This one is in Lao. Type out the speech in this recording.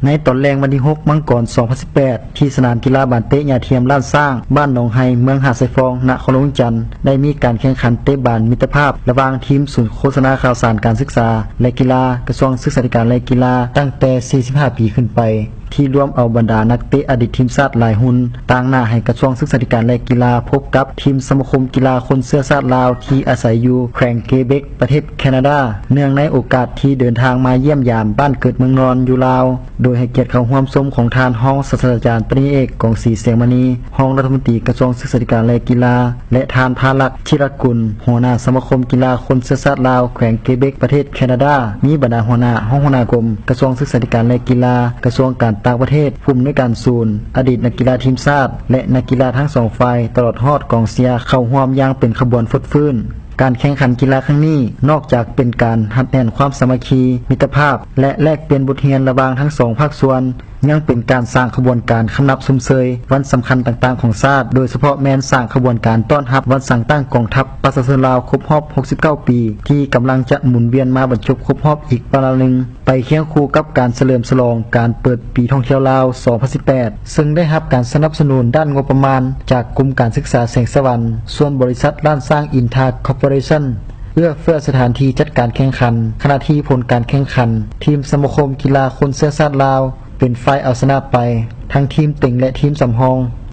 ໃນຕອນແລງວັນທີຫົກ ມັງກອນ ສອງພັນສິບແປດ ທີ່ສະໜາມກິລາບານເຕະຫຍ້າທຽມລ້ານຊ້າງ ບ້ານໜອງໄຮ ເມືອງຫາດຊາຍຟອງ ນະຄອນຫຼວງວຽງຈັນ ໄດ້ມີການແຂ່ງຂັນເຕະບານມິດຕະພາບ ລະຫວ່າງທີມສູນໂຄສະນາຂ່າວສານການສຶກສາ ແລະ ກິລາ ກະຊວງສຶກສາທິການ ແລະ ກິລາ ຕັ້ງແຕ່ ສີ່ສິບຫ້າ ປີຂຶ້ນໄປ ທີ່ລວມເອົາບັນດານັກເຕະອະດີດທີມຊາດຫຼາຍຮຸ່ນ ຕາງໜ້າໃຫ້ກະຊວງສຶກສາທິການ ແລະ ກິລາ ພົບກັບທີມສະມາຄົມກິລາຄົນເຊື້ອຊາດລາວ ທີ່ອາໄສຢູ່ແຂວງເກເບັກ ປະເທດແຄນາດາ ເນື່ອງໃນໂອກາດທີ່ເດີນທາງມາຢ້ຽມຢາມບ້ານເກີດເມືອງນອນຢູ່ລາວ ໂດຍໃຫ້ກຽດເຂົ້າຮ່ວມຊົມຂອງທ່ານຮອງສາດສະດາຈານ ປະລິນຍາເອກ ກອງສີ ແສງມະນີ ຮອງລັດຖະມົນຕີກະຊວງສຶກສາທິການ ແລະ ກິລາ ແລະ ທ່ານ ພາລັກ ທິລະກຸນ ຫົວໜ້າສະມາຄົມກິລາຄົນເຊື້ອຊາດລາວ ແຂວງເກເບັກ ປະເທດແຄນາດາ, ມີບັນດາຫົວໜ້າ, ຮອງຫົວໜ້າກົມ, ກະຊວງສຶກສາທິການ ແລະ ກິລາ, ກະຊວງການຕ່າງປະເທດ, ຜູ້ອຳນວຍການສູນ, ອະດີດນັກກິລາທີມຊາດ ແລະ ນັກກິລາທັງສອງຝ່າຍ, ຕະຫຼອດຮອດກອງເຊຍ ເຂົ້າຮ່ວມຢ່າງເປັນຂະບວນຟົດຟື້ນ. ການແຂ່ງຂັນກິລາຄັ້ງນີ້ ນອກຈາກເປັນການຮັດແໜ້ນຄວາມສາມັກຄີ, ມິດຕະພາບ ແລະ ແລກປ່ຽນບົດຮຽນລະຫວ່າງທັງສອງພາກສ່ວນ, ຍັງເປັນການສ້າງຂະບວນການຄຳນັບຊົມເຊີຍວັນສຳຄັນຕ່າງໆຂອງຊາດ, ໂດຍສະເພາະແມ່ນສ້າງຂະບວນການຕ້ອນຮັບວັນສ້າງຕັ້ງກອງທັບປະຊາຊົນລາວຄົບຮອບ ຫົກສິບເກົ້າ ປີ ທີ່ກຳລັງຈະໝູນວຽນມາບັນຈົບຄົບຮອບອີກປະລະໜຶ່ງ, ໄປຄຽງຄູ່ກັບການສະເຫຼີມສະຫຼອງການເປີດປີທ່ອງທ່ຽວລາວ ສອງພັນສິບແປດ ເຊິ່ງໄດ້ຮັບການສະໜັບສະໜູນດ້ານງົບປະມານຈາກກົມການສຶກສາແສງສະຫວັນ ສ່ວນບໍລິສັດລ້ານຊ້າງອິນທາຄອບເປີເຣຊັນ ເອື້ອເຟື້ອສະຖານທີ່ຈັດການແຂ່ງຂັນ, ຂະນະທີ່ຜົນການແຂ່ງຂັນ ທີມສະມາຄົມກິລາຄົນເຊື້ອຊາດລາວ ເປັນຝ່າຍເອົາຊະນະໄປ ທັງທີມເຕັງ ແລະ ທີມສຳຮອງ.